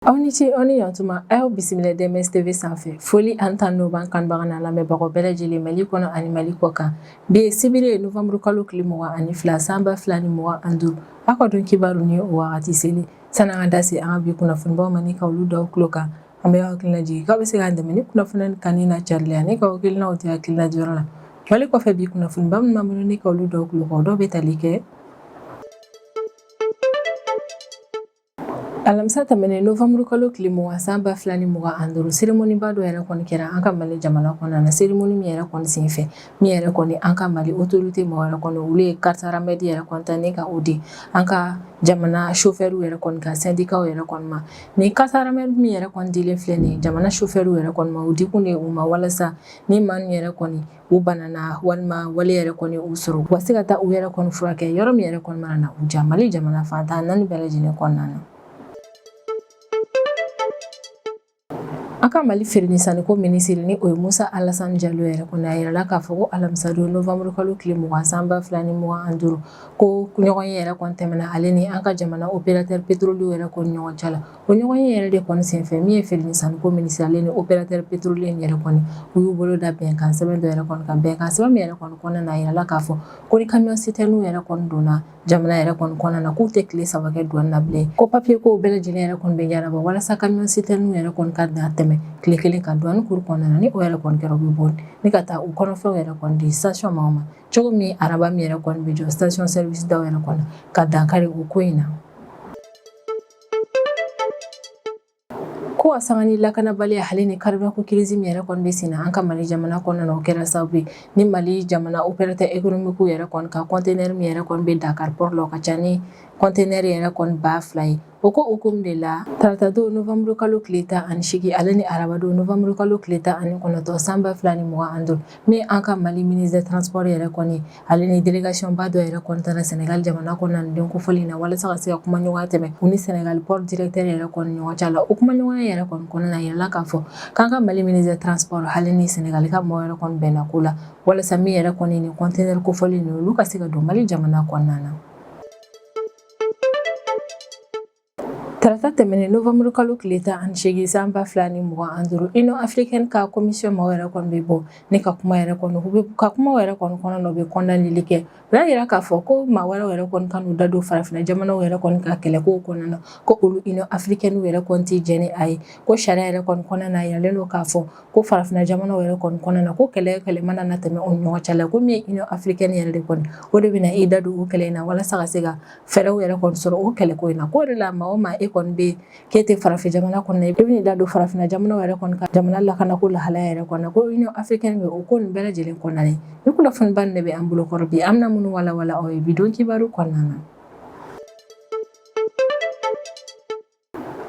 Aw ni ce, aw ni yantuma. A y'aw bisimila DMS TV sanfɛ. Foli ani tanu b'an kanubaga n'a lamɛnbagaw bɛɛ lajɛlen, Mali kɔnɔ ani Mali kɔ kan. Bi ye sibiri ye, novembre kalo tile 22, san 2025. Aw ka don kibaru ni o wagati seli. Sani an ka da se an ka bi kunnafonibaw ma ni ka olu da aw tulo kan, an bɛ aw hakilina jigin k'aw bɛ se k'an dɛmɛ ni kunnafoni kanuni n'a carili ani k'aw hakilinaw di hakilina diyɔrɔ la. Mali kɔfɛ, bi kunnafoniba minnu b'an bolo ni ka olu da aw tulo kan, o dɔw bɛ tali kɛ: Alamisa tɛmɛnen, novembre kalo tile 20, san 2025, cérémonie ba dɔ yɛrɛ kɔni kɛra an ka Mali jamana kɔnɔna na. Cérémonie min yɛrɛ kɔni senfɛ, min yɛrɛ kɔni an ka Mali autorité mɔgɔ yɛrɛ kɔni, olu ye carte RAMED yɛrɛ kɔni ta ni ka o di an ka jamana chauffeur yɛrɛ kɔni ka syndicat yɛrɛ kɔni ma. Ni carte RAMED min yɛrɛ kɔni dilen filɛ nin ye jamana chauffeur yɛrɛ kɔni ma, o dikun de ye u ma walasa ni maa min yɛrɛ kɔni u banana walima wale yɛrɛ kɔni u sɔrɔ, u ka se ka taa u yɛrɛ kɔni furakɛ yɔrɔ min yɛrɛ kɔni mana na u ja Mali jamana fan 14 bɛɛ lajɛlen kɔnɔna na. An ka Mali feere ni sanniko minisiri, ni o ye Musa Alasani Jalo yɛrɛ kɔni, a yirala k'a fɔ ko alamisadon, novembre kalo tile 20, san 2025, ko ɲɔgɔnye yɛrɛ kɔni tɛmɛna ale ni an ka jamana opérateur pétrolier yɛrɛ kɔni ɲɔgɔn cɛ la. O ɲɔgɔnye yɛrɛ de kɔni senfɛ, min ye feere ni sanniko minisiri, ale ni opérateur pétrolier yɛrɛ kɔni, u y'u bolo da bɛnkan sɛbɛn dɔ yɛrɛ kɔni kan. Bɛnkan sɛbɛn min yɛrɛ kɔni kɔnɔna na, a yirala k'a fɔ ko ni camion citerne yɛrɛ kɔni donna jamana yɛrɛ kɔni kɔnɔna na, k'u tɛ tile 3 kɛ douane na bilen, ko papier kow bɛɛ lajɛlen yɛrɛ kɔni bɛ ɲɛnabɔ walasa camion citerne yɛrɛ kɔni ka dan tɛmɛ tile 1 kan douane kuru kɔnɔna na. Ni o yɛrɛ kɔni kɛra, u bɛ bɔ ni ka taa u kɔnɔfɛnw yɛrɛ kɔni di station maaw ma cogo min, araba min yɛrɛ kɔni bɛ jɔ station service daw yɛrɛ kɔnɔ ka dankari o ko in na. Ko a sanga ni lakanabaliya hali ni carburant ko crise min yɛrɛ kɔni bɛ sen na an ka Mali jamana kɔnɔna na, o kɛra sababu ye ni Mali jamana opérateur économique yɛrɛ kɔni ka conteneur min yɛrɛ kɔni bɛ Dakar port la, o ka ca ni conteneur yɛrɛ kɔni 2000 ye. O ko hukumu de la, taratadon, novembre kalo tile 18, ale ni arabadon, novembre kalo tile 19, san 2025, min an ka Mali ministre des transports yɛrɛ kɔni, ale ni délégation ba dɔ yɛrɛ kɔni taara Sénégal jamana kɔnɔna na den kofɔlen na, walasa ka se ka kumaɲɔgɔnya tɛmɛ u ni Sénégal port directeur yɛrɛ kɔni ɲɔgɔn cɛ la. O kumaɲɔgɔnya yɛrɛ kɔni kɔnɔna na, yirala k'a fɔ k'an ka Mali ministre des transports hali ni Sénégal ka mɔgɔ yɛrɛ kɔni bɛnna ko la, walasa min yɛrɛ kɔni ni conteneur kofɔlen ninnu, olu ka se ka don Mali jamana kɔnɔna na. Tarata tɛmɛnen, novembre kalo tile 18, san 2025, Union africaine ka commission maaw yɛrɛ kɔni bɛ bɔ ni ka kuma yɛrɛ kɔni, u bɛ ka kuma yɛrɛ kɔni kɔnɔna na, u bɛ condamneli kɛ. U y'a yira k'a fɔ ko maa wɛrɛw yɛrɛ kɔni ka n'u da don farafinna jamanaw yɛrɛ kɔni ka kɛlɛkow kɔnɔna na, ko olu Union africaine yɛrɛ kɔni tɛ jɛn ni a ye. Ko sariya yɛrɛ kɔni kɔnɔna na, a yiralen don k'a fɔ ko farafinna jamanaw yɛrɛ kɔni kɔnɔna na, ko kɛlɛ kɛlɛ mana na tɛmɛ u ni ɲɔgɔn cɛ la, ko min ye Union africaine yɛrɛ de kɔni, o de bɛna i da don o kɛlɛ in na walasa ka se ka fɛɛrɛw yɛrɛ kɔni sɔrɔ o kɛlɛko in na. K'o de la, maa o maa e kɔni bɛ k'e tɛ farafin jamana kɔnɔ, i bɛn'i da don farafinna jamanaw yɛrɛ kɔni ka jamana lakanako lahalaya yɛrɛ kɔnɔ, ko Union africaine bɛ o ko nin bɛɛ lajɛlen kɔnɔna na. Ni kunnafoniba nin de bɛ an bolo kɔrɔ bi, an bɛna minnu walawala aw ye bi don kibaru kɔnɔna na.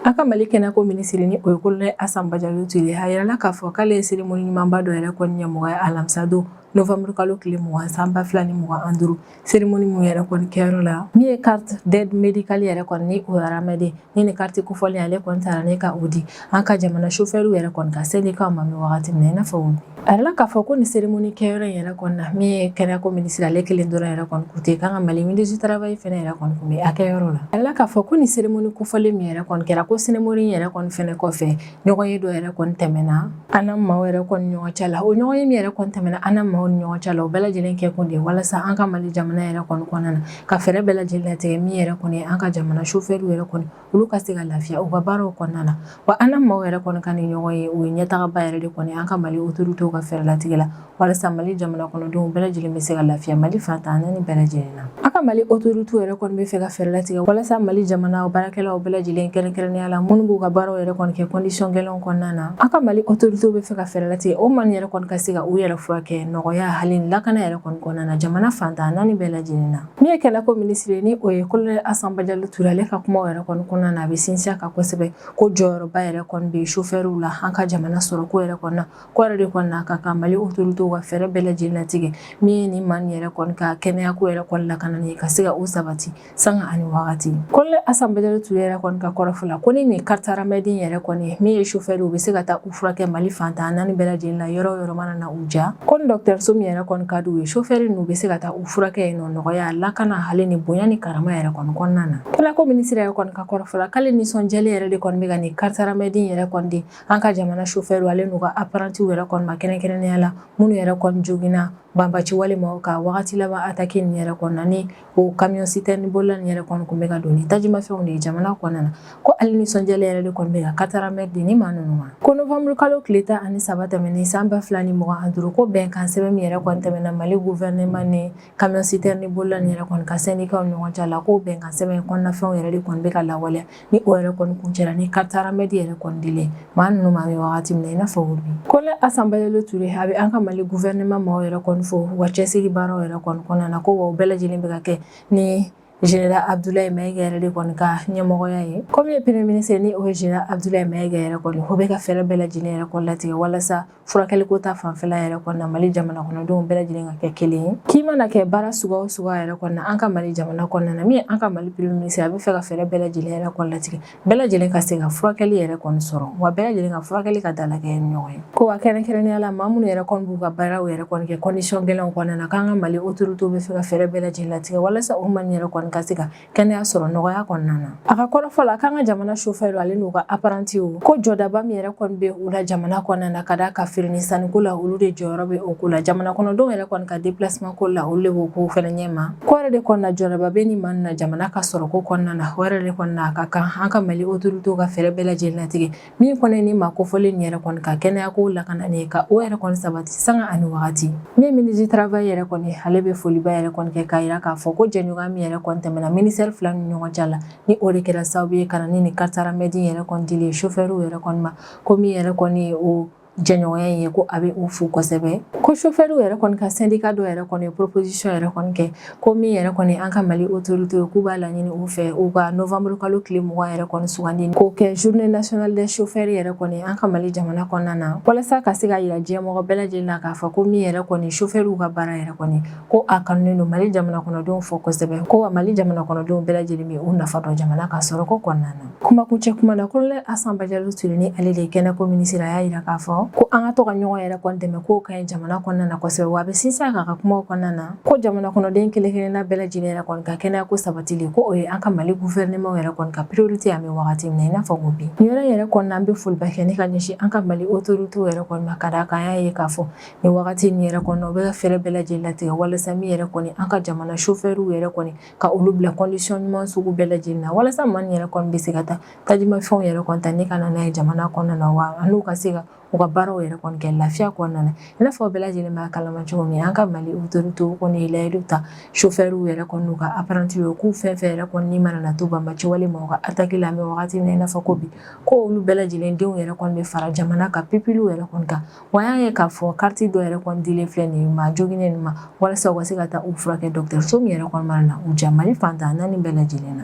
An ka Mali kɛnɛyako minisiri, ni o ye colonel Asan Bajalo Ture, a yirala k'a fɔ k'ale ye cérémonie ɲumanba dɔ yɛrɛ kɔni ɲɛmɔgɔ ye alamisa don, novembre kalo tile 20, san 2025. Cérémonie min yɛrɛ kɔni kɛyɔrɔ la, min ye carte d'aide médicale yɛrɛ kɔni, ni o ye RAMED, ni carte kofɔlen, ale kɔni taara ne ka o di an ka jamana chauffeur yɛrɛ kɔni ka syndicat ma min wagati min na i n'a fɔ o bi. A yirala k'a fɔ ko nin cérémonie kɛyɔrɔ in yɛrɛ kɔni na, min ye kɛnɛyako minisiri ale kelen dɔrɔn yɛrɛ kɔni kun tɛ, k'an ka Mali ministre du travail fɛnɛ yɛrɛ kɔni kun bɛ a kɛyɔrɔ la. A yirala k'a fɔ ko nin cérémonie kofɔlen min yɛrɛ kɔni kɛra, ko cérémonie yɛrɛ kɔni fɛnɛ kɔfɛ, ɲɔgɔnye dɔ yɛrɛ kɔni tɛmɛna ANAM maaw yɛrɛ kɔni ɲɔgɔn cɛ la. O ɲɔgɔnye min yɛrɛ kɔni tɛmɛna ANAM maaw ni ɲɔgɔn cɛ la, o bɛɛ lajɛlen kɛ kun de ye walasa an ka Mali jamana yɛrɛ kɔni kɔnɔna na, ka fɛɛrɛ bɛɛ lajɛlen latigɛ min yɛrɛ kɔni ye an ka jamana chauffeur yɛrɛ kɔni, olu ka se ka lafiya u ka baaraw kɔnɔna na. Wa ANAM maaw yɛrɛ kɔni ka nin ɲɔgɔn ye, o ye ɲɛtagaba yɛrɛ de kɔni an ka Mali autorités ka fɛɛrɛ latigɛ la, walasa Mali jamana kɔnɔdenw bɛɛ lajɛlen bɛ se ka lafiya Mali fan 14 bɛɛ lajɛlen na. An ka Mali autorités yɛrɛ kɔni bɛ fɛ ka fɛɛrɛ latigɛ walasa Mali jamana baarakɛlaw bɛɛ lajɛlen, kɛrɛnkɛrɛnnenya la minnu b'u ka baaraw yɛrɛ kɔni kɛ condition gɛlɛnw kɔnɔna na, an ka Mali autorités bɛ fɛ ka fɛɛrɛ latigɛ o maa yɛrɛ kɔni ka se ka u yɛrɛ furakɛ nɔgɔya hali lakana yɛrɛ kɔni kɔnɔna na jamana fan 14 bɛɛ lajɛlen na. Min ye kɛnɛko minisiri ye, ni o ye colonel Asan Bajalo Ture, ale ka kumaw yɛrɛ kɔni kɔnɔna na, a bɛ sinsin a kan kosɛbɛ ko jɔyɔrɔba yɛrɛ kɔni bɛ chauffeurw la an ka jamana sɔrɔ ko yɛrɛ kɔnɔna ko yɛrɛ de kɔni na, ka kan Mali autorités ka fɛɛrɛ bɛɛ lajɛlen latigɛ min ye nin maa nin yɛrɛ kɔni ka kɛnɛya ko yɛrɛ kɔni lakanani ye. ye ka se ka o sabati sanga ani wagati. Colonel Asan Bajalo Ture yɛrɛ kɔni ka kɔrɔfɔ la, ko ni nin carte Arrowmed yɛrɛ kɔni min ye chauffeur u bɛ se ka taa u furakɛ Mali fan 14 bɛɛ lajɛlen la, yɔrɔ o yɔrɔ mana na u ja. Ko ni dɔgɔtɔrɔso min yɛrɛ kɔni ka di u ye, chauffeur ninnu bɛ se ka taa u furakɛ yen nɔ nɔgɔya, lakana ale ni bonya ni karama yɛrɛ kɔni kɔnɔna na. Kɛnɛyako minisiri yɛrɛ kɔni ka kɔrɔfɔ la, k'ale nisɔndiyalen yɛrɛ de kɔni bɛ ka nin carte Arrowmed yɛrɛ kɔni di an ka jamana chauffeur ale n'u ka apprenti yɛrɛ kɔni ma, kɛrɛnkɛrɛnnenya la minnu yɛrɛ kɔni joginna banbaci walima ka wagati laban attaque nin yɛrɛ kɔnɔna ni o camion citerne bolila nin yɛrɛ kɔni tun bɛ ka don ni tajimafɛnw de ye jamana kɔnɔna na. Ko ale nisɔndiyalen yɛrɛ de kɔni bɛ ka carte Arrowmed di ni maa ninnu ma. Ko novembre kalo tile 13 tɛmɛnen san 2025, ko bɛnkan sɛbɛn min yɛrɛ kɔni tɛmɛna Mali gouvernement ni camion citerne bolila nin yɛrɛ kɔni ka syndicat ni ɲɔgɔn cɛ la, ko bɛnkan sɛbɛn kɔnɔnafɛnw yɛrɛ de kɔni bɛ ka lawaleya, ni o yɛrɛ kɔni kuncɛra ni carte Arrowmed yɛrɛ kɔni dilen maa ninnu ma bɛ wagati min na i n'a fɔ bi. Colonel Asan Bajalo Ture a bɛ an ka Mali gouvernement maaw yɛrɛ kɔni fo u ka cɛsiri baaraw yɛrɛ kɔni kɔnɔna na, ko wa u bɛɛ lajɛlen bɛ ka kɛ ni Général Abdoulaye Maïga yɛrɛ de kɔni ka ɲɛmɔgɔya ye. Ko min ye premier ministre ni o ye Général Abdoulaye Maïga yɛrɛ kɔni, o bɛ ka fɛɛrɛ bɛɛ lajɛlen yɛrɛ kɔni latigɛ walasa furakɛliko ta fanfɛla yɛrɛ kɔni na Mali jamana kɔnɔdenw bɛɛ lajɛlen ka kɛ kelen ye. K'i mana kɛ baara suguya o suguya yɛrɛ kɔni na an ka Mali jamana kɔnɔna na, min ye an ka Mali premier ministre, a bɛ fɛ ka fɛɛrɛ bɛɛ lajɛlen yɛrɛ kɔni latigɛ bɛɛ lajɛlen ka se ka furakɛli yɛrɛ kɔni sɔrɔ, wa bɛɛ lajɛlen ka furakɛli ka dalakɛɲɛ ni ɲɔgɔn ye. Ko wa kɛrɛnkɛrɛnnenya la maa minnu yɛrɛ kɔni b'u ka baaraw yɛrɛ kɔni kɛ condition gɛlɛnw kɔnɔna na, k'an ka Mali autorité bɛ fɛ ka fɛɛrɛ bɛɛ lajɛlen latigɛ walasa o maa yɛrɛ kɔni ka se ka kɛnɛya sɔrɔ nɔgɔya kɔnɔna na. A ka kɔrɔfɔ la, k'an ka jamana chauffeur ale n'u ka apprenti, ko jɔdaba min yɛrɛ kɔni bɛ u la jamana kɔnɔna na, ka d'a kan feere ni sanniko la olu de jɔyɔrɔ bɛ o ko la, jamana kɔnɔdenw yɛrɛ kɔni ka déplacement ko la olu de b'o ko fɛnɛ ɲɛma. Ko yɛrɛ de kɔni na jɔdaba bɛ ni maa na jamana ka sɔrɔko kɔnɔna na, o yɛrɛ de kɔni na a ka kan an ka Mali autorité ka fɛɛrɛ bɛɛ lajɛlen latigɛ min kɔni ni maa kofɔlen nin yɛrɛ kɔni ka kɛnɛyako lakanani ye, ka o yɛrɛ kɔni sabati sanga ani wagati. Min ye ministre du travail yɛrɛ kɔni, ale bɛ foliba yɛrɛ kɔni kɛ k'a jira k'a fɔ ko jɛɲɔgɔnya min yɛrɛ kɔni tɛmɛna ministère fila ni ɲɔgɔn cɛ la, ni o de kɛra sababu ye ka na ni nin carte Arrowmed yɛrɛ kɔni dili ye chauffeur yɛrɛ kɔni ma, ko min yɛrɛ kɔni ye o jɛɲɔgɔnya in ye, ko a bɛ u fo kosɛbɛ. Ko chauffeur yɛrɛ kɔni ka syndicat dɔ yɛrɛ kɔni ye proposition yɛrɛ kɔni kɛ, ko min yɛrɛ kɔni an ka Mali autorité ye, k'u b'a laɲini u fɛ u ka novembre kalo tile 20 yɛrɛ kɔni sugandi k'o kɛ journée nationale des chauffeurs yɛrɛ kɔni an ka Mali jamana kɔnɔna na, walasa ka se ka yira diɲɛmɔgɔ bɛɛ lajɛlen na k'a fɔ ko min yɛrɛ kɔni chauffeur ka baara yɛrɛ kɔni, ko a kanunen don Mali jamana kɔnɔdenw fɛ kosɛbɛ, ko wa Mali jamana kɔnɔdenw bɛɛ lajɛlen bɛ u nafa dɔn jamana ka sɔrɔko kɔnɔna na. Kumakuncɛ kuma na, colonel Asan Bajalo Ture ni ale de ye kɛnɛko minisiri, a y'a jira k'a fɔ ko an ka to ka ɲɔgɔn yɛrɛ kɔni dɛmɛ, k'o ka ɲi jamana kɔnɔna na kosɛbɛ. Wa a bɛ sinsin a kan ka kumaw kɔnɔna na ko jamana kɔnɔden kelen kelenna bɛɛ lajɛlen yɛrɛ kɔni ka kɛnɛyako sabatili, ko o ye an ka Mali gouvernement yɛrɛ kɔni ka priorité an bɛ wagati min na i n'a fɔ ko bi. Nin yɔrɔ in yɛrɛ kɔnɔna, an bɛ foliba kɛ ni ka ɲɛsin an ka Mali autorité yɛrɛ kɔni ma, ka d'a kan an y'a ye k'a fɔ nin wagati nin yɛrɛ kɔnɔ u bɛ ka fɛɛrɛ bɛɛ lajɛlen latigɛ walasa min yɛrɛ kɔni an ka jamana chauffeur yɛrɛ kɔni ka olu bila condition ɲuman sugu bɛɛ lajɛlen na, walasa maa yɛrɛ kɔni bɛ se ka taa tajimafɛnw yɛrɛ kɔni ta ni ka na n'a ye jamana kɔnɔna na, wa n'u ka se ka u ka baaraw yɛrɛ kɔni kɛ lafiya kɔnɔna na. I n'a fɔ bɛɛ lajɛlen b'a kalama cogo min, an ka Mali autorité kɔni ye layidu ta chauffeur yɛrɛ kɔni n'u ka apprenti ye, k'u fɛn fɛn yɛrɛ kɔni ni mana na to banbaci walima u ka attaque la an bɛ wagati min na i n'a fɔ ko bi, ko olu bɛɛ lajɛlen denw yɛrɛ kɔni bɛ fara jamana ka pupille yɛrɛ kɔni kan. Wa y'a ye k'a fɔ carte dɔ yɛrɛ kɔni dilen filɛ nin maa joginnen ma, walasa u ka se ka taa u furakɛ dɔgɔtɔrɔso min yɛrɛ kɔni mana na u ja Mali fan 14 bɛɛ lajɛlen na.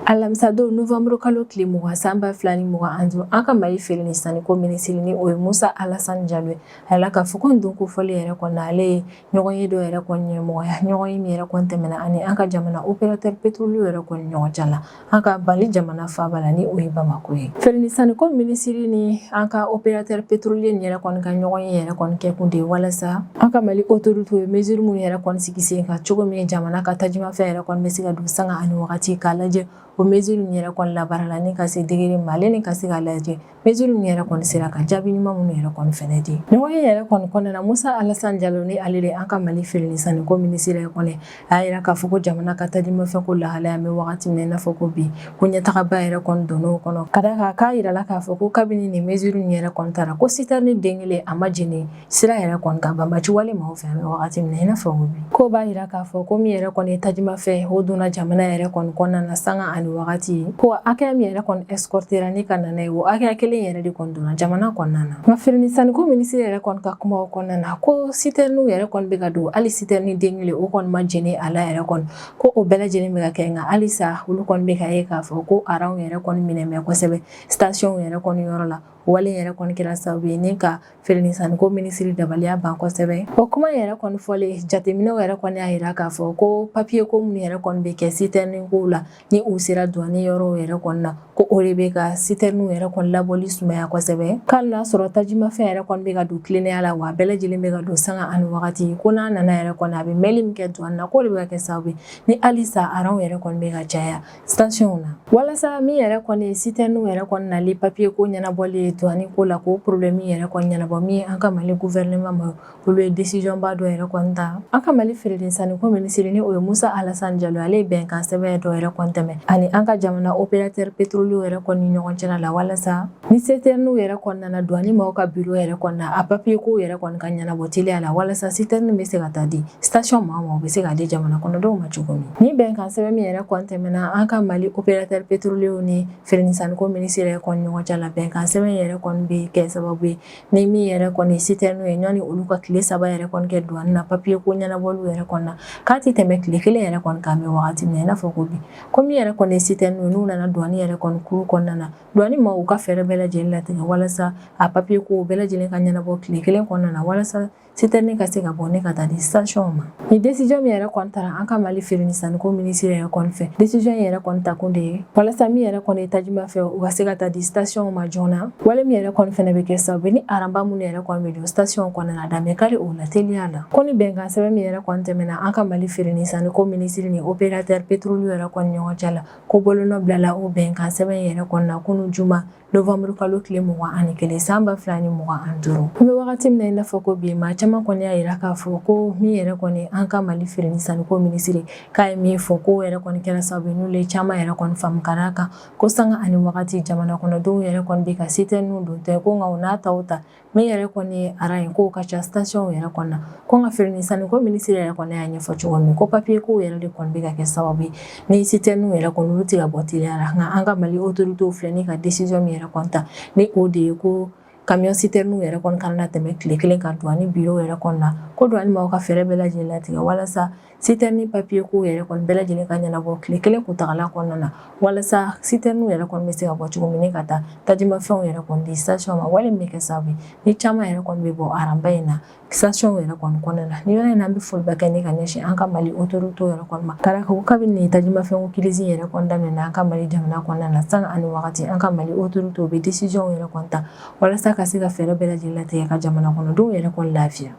Alamisadon novembre kalo tile 20 san 2025, an ka Mali feere ni sanniko minisiri ni o ye Musa Alasani Jalo ye, a yirala k'a fɔ ko nin don kofɔlen yɛrɛ kɔni na, ale ye ɲɔgɔnye dɔ yɛrɛ kɔni ɲɛmɔgɔya, ɲɔgɔnye min yɛrɛ kɔni tɛmɛna ani an ka jamana opérateur pétrolier yɛrɛ kɔni ɲɔgɔn cɛ la an ka Mali jamana faaba la, ni o ye Bamakɔ ye. Feere ni sanniko minisiri ni an ka opérateur pétrolier nin yɛrɛ kɔni ka ɲɔgɔnye yɛrɛ kɔni kɛ kun de ye walasa an ka Mali autorité ye mesure minnu yɛrɛ kɔni sigi sen kan cogo min jamana ka tajimafɛn yɛrɛ kɔni bɛ se ka don sanga ani wagati, k'a lajɛ o mesure nin yɛrɛ kɔni labaara la ni ka se degré ma, ale ni ka se k'a lajɛ mesure nin yɛrɛ kɔni sera ka jaabi ɲuman minnu yɛrɛ kɔni fɛnɛ di. Ɲɔgɔnye yɛrɛ kɔni kɔnɔna na, Musa Alasani Jalo ni ale de an ka Mali feere ni sanniko minisiri yɛrɛ kɔni, a y'a yira k'a fɔ ko jamana ka tajimafɛn ko lahalaya bɛ wagati min na i n'a fɔ ko bi, ko ɲɛtagaba yɛrɛ kɔni donn'o kɔnɔ, ka d'a kan k'a yirala k'a fɔ ko kabini nin mesure nin yɛrɛ kɔni tara, ko citerne den kelen a ma jeni sira yɛrɛ kɔni kan banbaci wale maaw fɛ an bɛ wagati min na i n'a fɔ ko bi. Ko b'a yira k'a fɔ ko min yɛrɛ kɔni ye tajimafɛn o donna jamana yɛrɛ kɔni kɔnɔna na sanga ani wagati, ko hakɛya min yɛrɛ kɔni escortera ni ka na n'a ye, o hakɛya kelen yɛrɛ de kɔni donna jamana kɔnɔna na. Nka feere ni sanniko minisiri yɛrɛ kɔni ka kumaw kɔnɔna na, ko citernew yɛrɛ kɔni bɛ ka don, hali citerne den kelen o kɔni ma jeni a la yɛrɛ kɔni, ko o bɛɛ lajɛlen bɛ ka kɛ, nka halisa olu kɔni bɛ ka ye k'a fɔ ko rang yɛrɛ kɔni minɛ mɛ kosɛbɛ station yɛrɛ kɔni yɔrɔ la. Wale yɛrɛ kɔni kɛra sababu ye ni ka feere ni sanniko minisiri dabaliya ban kosɛbɛ. O kuma yɛrɛ kɔni fɔlen, jateminɛw yɛrɛ kɔni y'a jira k'a fɔ ko papiye ko minnu yɛrɛ kɔni bɛ kɛ citerne kow la, ni u sera douane yɔrɔw yɛrɛ kɔni na, ko o de bɛ ka citernew yɛrɛ kɔni labɔli sumaya kosɛbɛ. K'ali n'a sɔrɔ tajimafɛn yɛrɛ kɔni bɛ ka don tilennenya la, wa a bɛɛ lajɛlen bɛ ka don sanga ani wagati, ko n'a nana yɛrɛ kɔni, a bɛ mɛnli min kɛ douane na, k'o de bɛ ka kɛ sababu ye ni halisa aranw yɛrɛ kɔni bɛ ka caya station na. Walasa min yɛrɛ kɔni citernew yɛrɛ kɔni nali papiye ko ɲɛnabɔli ye douane ko la, k'o problème yɛrɛ kɔni ɲɛnabɔ, min ye an ka Mali gouvernement ma, olu ye décision ba dɔ yɛrɛ kɔni ta. An ka Mali feere ni sanniko minisiri, ni o ye Musa Alassane Jalo, ale ye bɛnkan sɛbɛn dɔ yɛrɛ kɔni tɛmɛ ani an ka jamana opérateur pétrolier yɛrɛ kɔni ni ɲɔgɔn cɛla la, walasa ni citernew yɛrɛ kɔni nana douane maaw ka bureau yɛrɛ kɔni na, a papiye ko yɛrɛ kɔni ka ɲɛnabɔ teliya la, walasa citerne bɛ se ka taa di station maa ma, u bɛ se k'a di jamana kɔnɔdenw ma cogo min. Ni bɛnkan sɛbɛn min yɛrɛ kɔni tɛmɛna an ka Mali opérateur pétrolier ni feere ni sanniko minisiri yɛrɛ kɔni ɲɔgɔn cɛ la, bɛnkan sɛbɛn yɛrɛ kɔni bɛ kɛ sababu ye ni min yɛrɛ kɔni citerne ye, ɲɔni olu ka tile 3 yɛrɛ kɔni kɛ douane na papiye ko ɲɛnabɔliw yɛrɛ kɔni na, k'a tɛ tɛmɛ tile 1 yɛrɛ kɔni kan. Bɛ wagati min na i n'a fɔ ko bi, ko min yɛrɛ kɔni citerne ye, n'u nana douane yɛrɛ kɔni kuru kɔnɔna na, douane maaw ka fɛɛrɛ bɛɛ lajɛlen latigɛ walasa a papiye ko bɛɛ lajɛlen ka ɲɛnabɔ tile 1 kɔnɔna na, walasa citerne ka se ka bɔ ne ka taa di station ma. Ni décision min yɛrɛ kɔni tara an ka Mali feere ni sanniko minisiri yɛrɛ kɔni fɛ, décision yɛrɛ kɔni ta kun de ye walasa min yɛrɛ kɔni ye tajimafɛn, u ka se ka taa di station ma joona. Wale min yɛrɛ kɔni fɛnɛ bɛ kɛ sababu ni aranba minnu yɛrɛ kɔni bɛ don station kɔnɔna na, dan bɛ kari o la teliya la. Ko ni bɛnkan sɛbɛn min yɛrɛ kɔni tɛmɛna an ka Mali feere ni sanniko minisiri ni opérateur pétrolier yɛrɛ kɔni ɲɔgɔn cɛ la, ko bolonɔ bilala o bɛnkan sɛbɛn yɛrɛ kɔni na kunun juma, novembre kalo tile 21, san 2025. An bɛ wagati min na i n'a fɔ ko bi, maa caman kɔni y'a jira k'a fɔ ko min yɛrɛ kɔni an ka Mali feere ni sanniko minisiri k'a ye min fɔ, ko yɛrɛ kɔni kɛra sababu ye n'olu ye caman yɛrɛ kɔni faamu ka d'a kan ko sanga ani wagati jamana kɔnɔdenw yɛrɛ kɔni bɛ ka citernew don tɛ ko, nka o n'a ta o ta, min yɛrɛ kɔni ye aran ye, k'o ka ca station yɛrɛ kɔni na. Ko nka feere ni sanniko minisiri yɛrɛ kɔni y'a ɲɛfɔ cogo min, ko papiye ko yɛrɛ de kɔni bɛ ka kɛ sababu ye ni citernew yɛrɛ kɔni olu tɛ ka bɔ teliya la. Nka an ka Mali autorités filɛ ni ka décision min yɛrɛ kɔni ta, ni o de ye ko camion citernew yɛrɛ kɔni kana tɛmɛ tile 1 kan douane bureau yɛrɛ kɔni na, ko douane maaw ka fɛɛrɛ bɛɛ lajɛlen latigɛ walasa citerne papiye ko yɛrɛ kɔni bɛɛ lajɛlen ka ɲɛnabɔ tile 1 kuntagala kɔnɔna na, walasa citernew yɛrɛ kɔni bɛ se ka bɔ cogo min ka taa tajimafɛnw yɛrɛ kɔni di station ma. Wale min bɛ kɛ sababu ye ni caman yɛrɛ kɔni bɛ bɔ aranba in na station yɛrɛ kɔni kɔnɔna na. Ni yɔrɔ in na, an bɛ foliba kɛ ni ka ɲɛsin an ka Mali autorité yɛrɛ kɔni ma, ka d'a kan ko kabini nin tajimafɛnko crise yɛrɛ kɔni daminɛna an ka Mali jamana kɔnɔna na, sanga ani wagati an ka Mali autorité bɛ décision yɛrɛ kɔni ta walasa ka se ka fɛɛrɛ bɛɛ lajɛlen latigɛ ka jamana kɔnɔdenw yɛrɛ kɔni lafiya.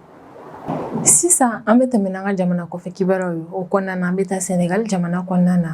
Sisan an bɛ tɛmɛ n'an ka jamana kɔfɛ kibaruyaw ye. O kɔnɔna na, an bɛ taa Senegal jamana kɔnɔna na.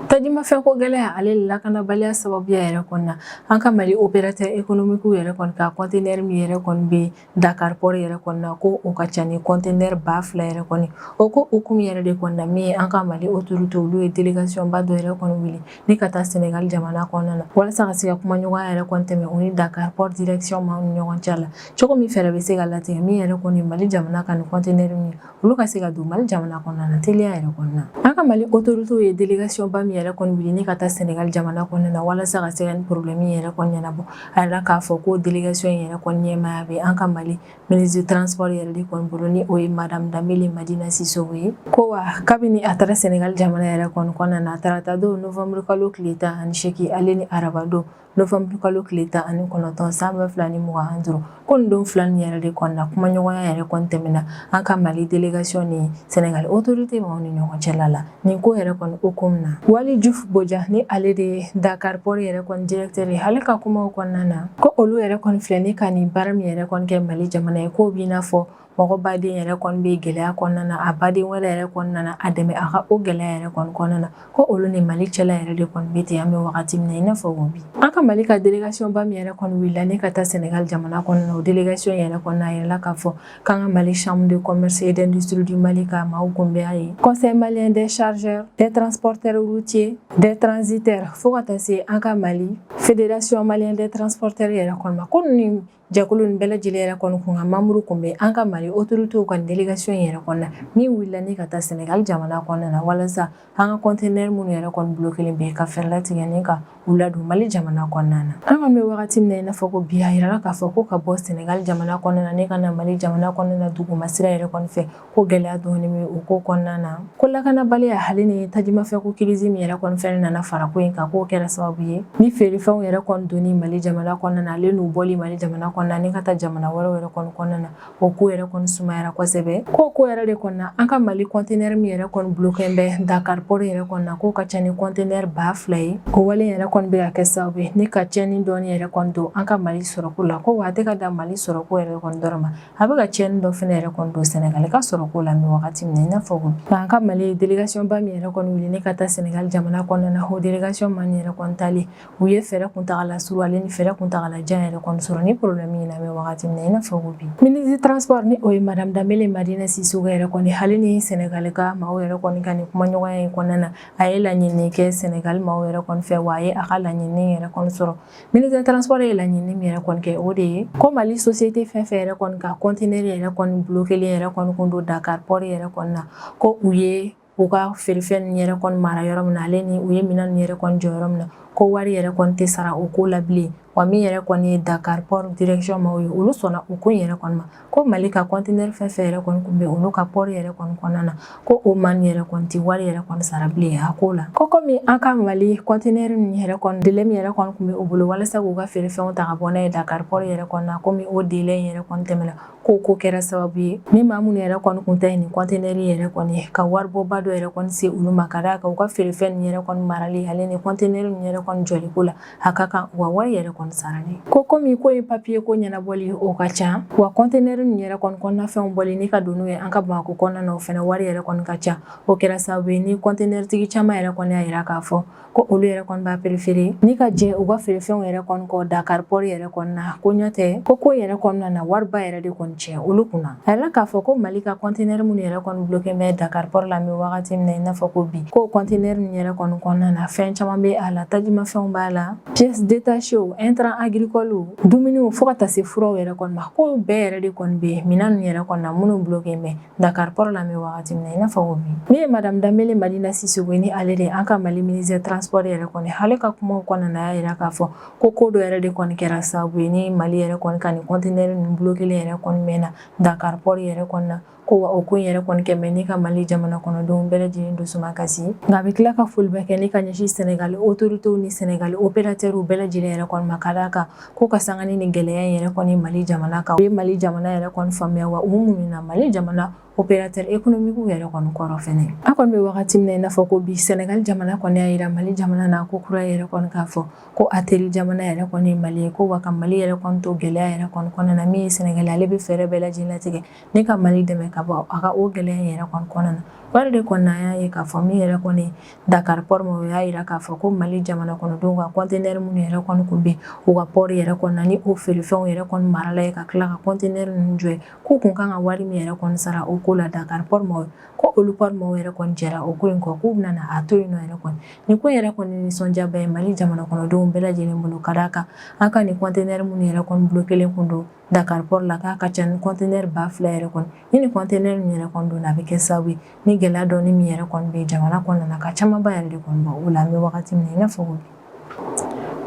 Tajimafɛnko gɛlɛya ale lakanabaliya sababuya yɛrɛ kɔni na, an ka Mali opérateur économique yɛrɛ kɔni ka conteneur min yɛrɛ kɔni bɛ Dakar port yɛrɛ kɔni na, ko o ka ca ni conteneur 2000 yɛrɛ kɔni. O ko hukumu yɛrɛ de kɔni na, min ye an ka Mali autorité, olu ye délégation ba dɔ yɛrɛ kɔni wuli ni ka taa Senegal jamana kɔnɔna na, walasa ka se ka kumaɲɔgɔnya yɛrɛ kɔni tɛmɛ u ni Dakar port direction maaw ni ɲɔgɔn cɛ la, cogo min fɛɛrɛ bɛ se ka latigɛ min yɛrɛ kɔni Mali jamana ka nin conteneur min, olu ka se ka don Mali jamana kɔnɔna na teliya yɛrɛ kɔnɔna na. An ka Mali autorité ye délégation ba min yɛrɛ kɔni wuli ni ka taa Senegal jamana kɔnɔna na walasa ka se ka nin problème yɛrɛ kɔni ɲɛnabɔ, a yira k'a fɔ ko délégation yɛrɛ kɔni ɲɛmaaya bɛ an ka Mali ministre du transport yɛrɛ de kɔni bolo, ni o ye madame Danbele Madina Sissoko ye. Ko wa kabini a taara Senegal jamana yɛrɛ kɔni kɔnɔna na tarata don, novembre kalo tile 18, ale ni araba don, novembre kalo tile 19, san 2025, ko nin don fila nin yɛrɛ de kɔni na, kumaɲɔgɔnya yɛrɛ kɔni tɛmɛna an ka Mali délégation ni Senegal autorité maaw ni ɲɔgɔn cɛla la nin ko yɛrɛ kɔni hukumu na. Wali Diouf Bodian, ni ale de ye Dakar port yɛrɛ kɔni directeur ye, ale ka kumaw kɔnɔna na, ko olu yɛrɛ kɔni filɛ ni ka nin baara min yɛrɛ kɔni kɛ Mali jamana ye, k'o b'i n'a fɔ mɔgɔ baden yɛrɛ kɔni bɛ gɛlɛya kɔnɔna na, a baden wɛrɛ yɛrɛ kɔni nana a dɛmɛ a ka o gɛlɛya yɛrɛ kɔni kɔnɔna na, ko olu ni Mali cɛla yɛrɛ de kɔni bɛ ten an bɛ wagati min na i n'a fɔ ko bi. An ka Mali ka délégation ba min yɛrɛ kɔni wulila ni ka taa Senegal jamana kɔnɔna na, o délégation yɛrɛ kɔni a yirala k'a fɔ k'an ka Mali chambre de commerce et d'industrie du Mali ka maaw kun bɛ a ye, conseil malien des chargeurs, des transporteurs routiers, des transitaires, fo ka taa se an ka Mali fédération malien des transporteurs yɛrɛ kɔni ma, ko nin Jɛkulu nin bɛɛ lajɛlen yɛrɛ kɔni kun ka membre kun bɛ an ka Mali autorités ka délégation yɛrɛ kɔnɔna na min wulila ni ka taa Sénégal jamana kɔnɔna na walasa an ka conteneur minnu yɛrɛ kɔni bloqué bɛ ka fɛɛrɛ latigɛ ni ka u ladon Mali jamana kɔnɔna na. An kɔni bɛ wagati min na i n'a fɔ ko bi, a yirala k'a fɔ ko ka bɔ Sénégal jamana kɔnɔna na ni ka na Mali jamana kɔnɔna na duguma sira yɛrɛ kɔni fɛ, ko gɛlɛya dɔɔni bɛ o ko kɔnɔna na, ko lakanabaliya hali ni tajimafɛn ko crise min yɛrɛ kɔni fɛnɛ nana fara ko in kan, k'o kɛra sababu ye ni feerefɛnw yɛrɛ kɔni donni Mali jamana kɔnɔna na, ale n'u bɔli Mali jamana kɔnɔna ni ka taa jamana wɛrɛw yɛrɛ kɔni kɔnɔna na, o ko yɛrɛ kɔni sumayara kosɛbɛ. Ko ko yɛrɛ de kɔnɔna, an ka Mali conteneur min yɛrɛ kɔni bloqué bɛ Dakar port yɛrɛ kɔnɔna, k'o ka ca ni conteneur 2000 ye. O wale yɛrɛ kɔni bɛ ka kɛ sababu ye ni ka tiɲɛni dɔɔni yɛrɛ kɔni don an ka Mali sɔrɔko la, ko wa a tɛ ka dan Mali sɔrɔko yɛrɛ kɔni dɔrɔn ma, a bɛ ka tiɲɛni dɔ fana yɛrɛ kɔni don Sénégal ka sɔrɔko la. Min wagati min na i n'a fɔ ko bi, an ka Mali délégation ba min yɛrɛ kɔni wuli ni ka taa Sénégal jamana kɔnɔna na, o délégation ma yɛrɛ kɔni taalen, u ye fɛɛrɛ kuntagala surun ale ni fɛɛrɛ kuntagala jan yɛrɛ kɔni sɔrɔ ni problème in na. Bɛ wagati min na i n'a fɔ ko bi, ministre transport ni o ye madame Danbele Madina Sissoko yɛrɛ kɔni, hali ni Sénégal ka maaw yɛrɛ kɔni ka nin kumaɲɔgɔnya in kɔnɔna na, a ye laɲini kɛ Sénégal maaw yɛrɛ kɔni fɛ, wa a ye a ka laɲini yɛrɛ kɔni sɔrɔ. Ministre transport ye laɲini min yɛrɛ kɔni kɛ, o de ye ko Mali société fɛn fɛn yɛrɛ kɔni ka conteneur yɛrɛ kɔni bloqué yɛrɛ kɔni kun don Dakar port yɛrɛ kɔni na, ko u ye u ka feerefɛn ninnu yɛrɛ kɔni mara yɔrɔ min na, ale ni u ye minɛn ninnu yɛrɛ kɔni jɔ yɔrɔ min na, ko wari yɛrɛ kɔni tɛ sara o ko la bilen. Wa min yɛrɛ kɔni ye Dakar port direction maaw ye, olu sɔnna o ko in yɛrɛ kɔni ma, ko Mali ka conteneur fɛn fɛn yɛrɛ kɔni kun bɛ olu ka port yɛrɛ kɔni kɔnɔna na, ko o maa yɛrɛ kɔni tɛ wari yɛrɛ kɔni sara bilen a ko la. Ko komi an ka Mali conteneur ninnu yɛrɛ kɔni, délai min yɛrɛ kɔni kun bɛ u bolo walasa k'u ka feerefɛnw ta ka bɔ n'a ye Dakar port yɛrɛ kɔni na, komi o délai in yɛrɛ kɔni tɛmɛna, ko ko kɛra sababu ye ni maa minnu yɛrɛ kɔni kun ta ye nin conteneur yɛrɛ kɔni, ka waribɔba dɔ yɛrɛ kɔni se olu ma, ka d'a kan u ka feerefɛn ninnu yɛrɛ kɔni marali ale ni conteneur ninnu yɛrɛ kɔni jɔliko la, a ka kan u ka wari yɛrɛ kɔni sarali. Ko komi ko ye papier ko ɲɛnabɔli o ka ca, wa conteneur ninnu yɛrɛ kɔni kɔnɔnafɛnw bɔli ni ka don n'u ye an ka Bamakɔ kɔnɔna na, o fana wari yɛrɛ kɔni ka ca. O kɛra sababu ye ni conteneur tigi caman yɛrɛ kɔni y'a yira k'a fɔ ko olu yɛrɛ kɔni b'a préférer ni ka jɛ u ka feerefɛnw yɛrɛ kɔni kɔ Dakar port yɛrɛ kɔni na, ko ɲɔ tɛ ko ko yɛrɛ kɔnɔna na wariba yɛrɛ de kɔni tiɲɛ olu kunna. A yɛrɛ k'a fɔ ko Mali ka conteneur minnu yɛrɛ kɔni bloqué bɛ Dakar port la, bɛ wagati min na i n'a fɔ ko bi, ko conteneur ninnu yɛrɛ kɔni kɔnɔna na, fɛn caman bɛ a la, tajimafɛnw b'a la, pièces détachées, intrants agricoles, dumuniw, fo ka taa se furaw yɛrɛ kɔni ma, ko bɛɛ yɛrɛ de kɔni bɛ minɛn ninnu yɛrɛ kɔni na minnu bloqué bɛ Dakar port la, bɛ wagati min na i n'a fɔ ko bi. Min ye madame Danbele Madina Sissoko ni ale de an ka Mali ministre transport yɛrɛ kɔni, ale ka kumaw kɔnɔna na, y'a yira k'a fɔ ko ko dɔ yɛrɛ de kɔni kɛra sababu ye ni Mali yɛrɛ kɔni ka nin conteneur ninnu bloqué yɛrɛ kɔni mɛnna Dakar port yɛrɛ kɔni na, ko wa o ko in yɛrɛ kɔni kɛ mɛ ni ka Mali jamana kɔnɔdenw bɛɛ lajɛlen dusu kasi. Nka a bɛ tila ka foliba kɛ ni ka ɲɛsin Sénégal autorités ni Sénégal opérateurs bɛɛ lajɛlen yɛrɛ kɔni ma, ka d'a kan ko ka sanga ni nin gɛlɛya in yɛrɛ kɔni Mali jamana kan, u ye Mali jamana yɛrɛ kɔni faamuya, wa u muɲuna Mali jamana opérateur économique yɛrɛ kɔni kɔrɔ fɛnɛ. An kɔni bɛ wagati min na i n'a fɔ ko bi, Sénégal jamana kɔni y'a yira Mali jamana na ko kura yɛrɛ kɔni k'a fɔ ko a teri jamana yɛrɛ kɔni ye Mali ye, ko wa ka Mali yɛrɛ kɔni to gɛlɛya yɛrɛ kɔni kɔnɔna na, min ye Sénégal, ale bɛ fɛɛrɛ bɛɛ lajɛlen latigɛ ni ka Mali dɛmɛ ka bɔ a ka o gɛlɛya in yɛrɛ kɔni kɔnɔna na. O yɛrɛ de kɔni an y'a ye k'a fɔ min yɛrɛ kɔni Dakar port ma, o y'a yira k'a fɔ ko Mali jamana kɔnɔdenw ka conteneur minnu yɛrɛ kɔni kun bɛ u ka port yɛrɛ kɔnɔna na, ni o feerefɛnw yɛrɛ kɔni marala ye ka tila ka conteneur ninnu jɔ ye, k'u kun kan ka wari min yɛrɛ kɔni sara o ko la Dakar port ma, ko olu port maaw yɛrɛ kɔni jɛra o ko in kɔ, k'u bɛna a to yen nɔ yɛrɛ kɔni. Nin ko yɛrɛ kɔni nisɔndiyaba ye Mali jamana kɔnɔdenw bɛɛ lajɛlen bolo, ka d'a kan an ka nin conteneur minnu yɛrɛ kɔni bloqué kun don Dakar port la, k'a ka ca ni conteneur 2000 yɛrɛ kɔni. Ni nin conteneur ninnu yɛrɛ kɔni donna, a bɛ kɛ sababu ye ni gɛlɛya dɔɔni min yɛrɛ kɔni bɛ jamana kɔnɔna na, ka camanba yɛrɛ de kɔni bɔ o la. An bɛ wagati min na i n'a fɔ ko bi,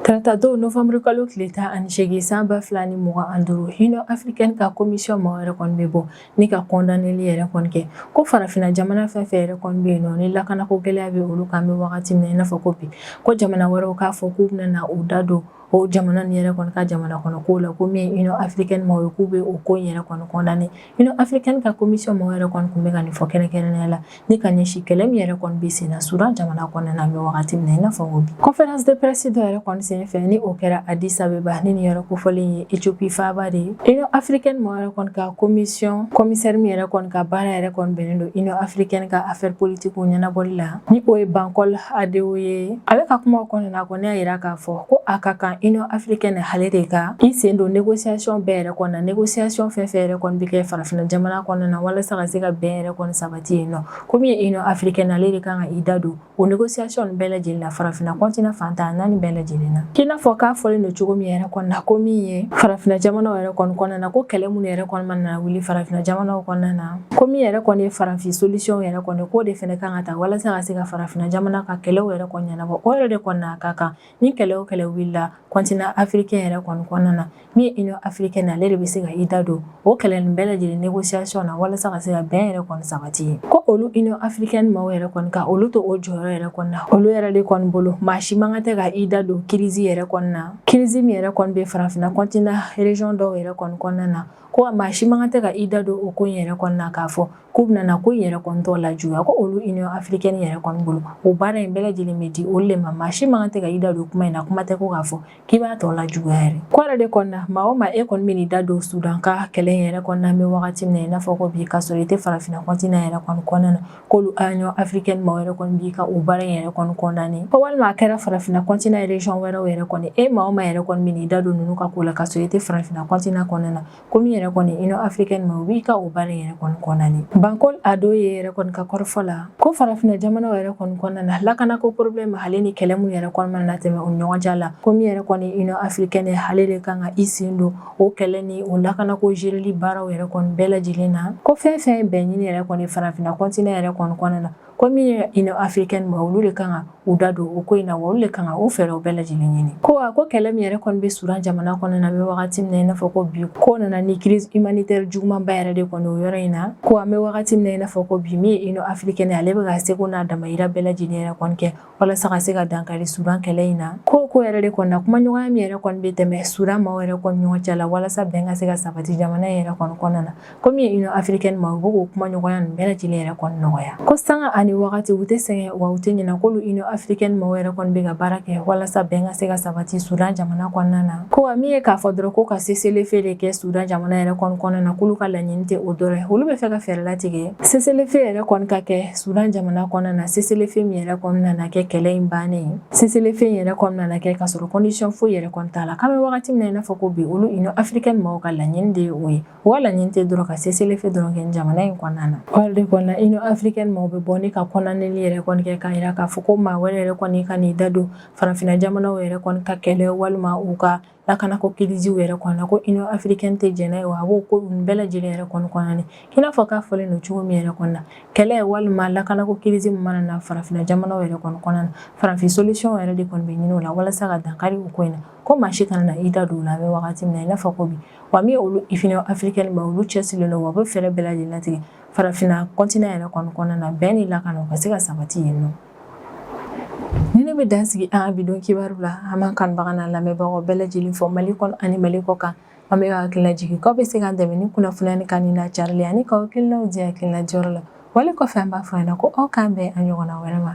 tarata don, novembre kalo tile 18 san 2025, Union africaine ka commission maaw yɛrɛ kɔni bɛ bɔ ni ka condamneli yɛrɛ kɔni kɛ ko farafinna jamana fɛn fɛn yɛrɛ kɔni bɛ yen nɔ ni lakanako gɛlɛya bɛ olu kan. An bɛ wagati min na i n'a fɔ ko bi, ko jamana wɛrɛw k'a fɔ k'u bɛna na u da don o jamana nin yɛrɛ kɔni ka jamana kɔnɔ ko la, ko min ye Union africaine maaw ye, k'u bɛ o ko in yɛrɛ kɔni condamné. Union africaine ka commission maaw yɛrɛ kɔni kun bɛ ka nin fɔ kɛrɛnkɛrɛnnenya la ni ka ɲɛsin kɛlɛ min yɛrɛ kɔni bɛ sen na Soudan jamana kɔnɔna na, an bɛ wagati min na i n'a fɔ ko bi. Conférence de presse dɔ yɛrɛ kɔni sen fɛ ni o kɛra Addis Abeba, ni nin yɔrɔ kofɔlen ye Éthiopie faaba de ye, Union africaine maaw yɛrɛ kɔni ka commission commissaire min yɛrɛ kɔni ka baara yɛrɛ kɔni bɛnnen don Union africaine ka affaire politique ɲɛnabɔli la, ni o ye Bankole Adeoye ye, ale ka kumaw kɔnɔna na kɔni y'a yira k'a fɔ ko a ka kan Union africaine ale de ka i sen don négociation bɛɛ yɛrɛ kɔnɔna, négociation fɛn fɛn yɛrɛ kɔni bɛ kɛ farafinna jamana kɔnɔna na walasa ka se ka bɛn yɛrɛ kɔni sabati yen nɔ. Ko min ye Union africaine, ale de kan ka i da don o négociation bɛɛ lajɛlen na farafinna continent fan 14 bɛɛ lajɛlen na. K'i n'a fɔ k'a fɔlen don cogo min yɛrɛ kɔnɔna na, ko min ye farafinna jamanaw yɛrɛ kɔni kɔnɔna na, ko kɛlɛ minnu yɛrɛ kɔni mana wuli farafinna jamanaw kɔnɔna na, ko min yɛrɛ kɔni ye farafin solution yɛrɛ kɔni, k'o de fana kan ka ta walasa ka se ka farafinna jamana ka kɛlɛw yɛrɛ kɔni ɲɛnabɔ. O yɛrɛ de kɔni na ka kan ni kɛlɛ o kɛlɛ wulila continent africain yɛrɛ kɔni kɔnɔna na, min ye Union africaine, ale de bɛ se ka i da don o kɛlɛ nin bɛɛ lajɛlen négociation na walasa ka se ka bɛn yɛrɛ kɔni sabati. Ko olu Union africaine maaw yɛrɛ kɔni ka olu to o jɔyɔrɔ yɛrɛ kɔni na, olu yɛrɛ de kɔni bolo, maa si man kan tɛ ka i da don crise yɛrɛ kɔni na, crise min yɛrɛ kɔni bɛ farafinna continent région dɔw yɛrɛ kɔni kɔnɔna na, ko maa si man kan tɛ ka i da don o ko in yɛrɛ kɔni na k'a fɔ k'u bɛna na ko in yɛrɛ kɔni tɔ lajuguya. Ko olu Union africaine yɛrɛ kɔni bolo, o baara in bɛɛ lajɛlen bɛ di olu de ma. Maa si man kan tɛ ka i da don kuma in na, kuma tɛ ko k'a fɔ k'i b'a tɔ lajuguya yɛrɛ. Ko yɛrɛ de kɔni na, maa o maa e kɔni bɛn'i da don Sudan ka kɛlɛ in yɛrɛ kɔnɔna bɛ wagati min na i n'a fɔ ko bi, ka sɔrɔ i tɛ farafinna continent yɛrɛ kɔni kɔnɔna na, k'olu Union africaine maaw yɛrɛ kɔni b'i ka o baara in yɛrɛ kɔni condamner. Ko walima a kɛra farafinna continent région wɛrɛw yɛrɛ kɔni, e maa o maa yɛrɛ kɔni bɛn'i da don ninnu ka ko la ka sɔrɔ i tɛ farafinna continent kɔnɔna na, ko min yɛrɛ kɔni Union africaine ma, u b'i ka o baara yɛrɛ kɔni condamner. Bankole Adeoye yɛrɛ kɔni ka kɔrɔfɔ la, ko farafinna jamanaw yɛrɛ kɔni kɔnɔna na, lakanako problème ale ni kɛlɛ mun yɛrɛ kɔni mana tɛmɛ u ɲɔgɔn cɛ la, ko min yɛrɛ kɔni Union africaine, ale de kan ka i sen don o kɛlɛ ni o lakanako géreli baaraw yɛrɛ kɔni bɛɛ lajɛlen na. Ko fɛn fɛn bɛn ɲini yɛrɛ kɔni farafinna continent yɛrɛ kɔni kɔnɔna na, ko min ye Union africaine ma, olu de kan ka u da don o ko in na, wa olu de kan ka o fɛɛrɛw bɛɛ lajɛlen ɲini. Ko wa ko kɛlɛ min yɛrɛ kɔni bɛ Sudan jamana kɔnɔna na bɛ wagati min na i n'a fɔ ko bi, ko nana ni crise humanitaire jugumanba yɛrɛ de kɔni o yɔrɔ in na. Ko an bɛ wagati min na i n'a fɔ ko bi, min ye Union africaine, ale bɛ ka seko n'a damayira bɛɛ lajɛlen yɛrɛ kɔni kɛ walasa ka se ka dankari Sudan kɛlɛ in na. Ko ko yɛrɛ de kɔni na, kumaɲɔgɔnya min yɛrɛ kɔni bɛ tɛmɛ Sudan maaw yɛrɛ kɔni ɲɔgɔn cɛ la walasa bɛn ka se ka sabati jamana in yɛrɛ kɔni kɔnɔna na, ko min ye Union africaine ma, u bɛ k'o kumaɲɔgɔnya nin bɛɛ lajɛlen yɛrɛ kɔni nɔgɔya. Ko sanga ani wagati, u tɛ sɛgɛn wa u tɛ ɲinɛ, k'olu Union africaine maaw yɛrɛ kɔni bɛ ka baara kɛ walasa bɛn ka se ka sabati Sudan jamana kɔnɔna na. Ko wa min ye k'a fɔ dɔrɔn ko ka cessez-le-feu de kɛ Sudan jamana yɛrɛ kɔni kɔnɔna na, k'olu ka laɲini tɛ o dɔrɔn ye. Olu bɛ fɛ ka fɛɛrɛ latigɛ cessez-le-feu yɛrɛ kɔni ka kɛ Sudan jamana kɔnɔna na, cessez-le-feu min yɛrɛ kɔni nana kɛ kɛlɛ in bannen ye, cessez-le-feu in yɛrɛ kɔni nana kɛ ka sɔrɔ condition foyi yɛrɛ kɔni t'a la. K'an bɛ wagati min na i n'a fɔ ko bi, olu Union africaine maaw ka laɲini de ye o ye. U ka laɲini tɛ dɔrɔn ka cessez-le-feu dɔrɔn kɛ jamana in kɔnɔna na. O yɛrɛ de kɔni na, Union africaine maaw bɛ bɔ ni ka condamneli yɛrɛ kɔni kɛ k'a jira k'a fɔ ko maa wɛrɛ yɛrɛ kɔni ka n'i da don farafinna jamanaw yɛrɛ kɔni ka kɛlɛ walima u ka lakanako kirisiw yɛrɛ kɔnɔna na, ko Union africaine tɛ jɛn n'a ye, wa a b'o ko ninnu bɛɛ lajɛlen yɛrɛ kɔni condamner. I n'a fɔ k'a fɔlen don cogo min yɛrɛ kɔni na, kɛlɛ walima lakanako crise min mana na farafinna jamanaw yɛrɛ kɔni kɔnɔna na, farafin solution yɛrɛ de kɔni bɛ ɲini o la walasa ka dankari o ko in na. Ko maa si kana na i da don o la an bɛ wagati min na i n'a fɔ ko bi. Wa min olu Union africaine ma, olu cɛsirilen don, wa u bɛ fɛɛrɛ bɛɛ lajɛlen latigɛ farafinna continent yɛrɛ kɔni kɔnɔna na, bɛn ni lakana o ka se ka sabati yen nɔ. Ni ne bɛ dan sigi an ka bi don kibaru la. An b'an kanubaga n'an lamɛnbagaw bɛɛ lajɛlen fo Mali kɔnɔ ani Mali kɔ kan. An bɛ ka hakilina jigin k'aw bɛ se k'an dɛmɛ ni kunnafoniya ni kanu n'a carili ani k'aw hakilinaw di hakilina jɔyɔrɔ la. Wale kɔfɛ, an b'a fɔ ɲɛna ko aw k'an bɛn a ɲɔgɔnna wɛrɛ ma.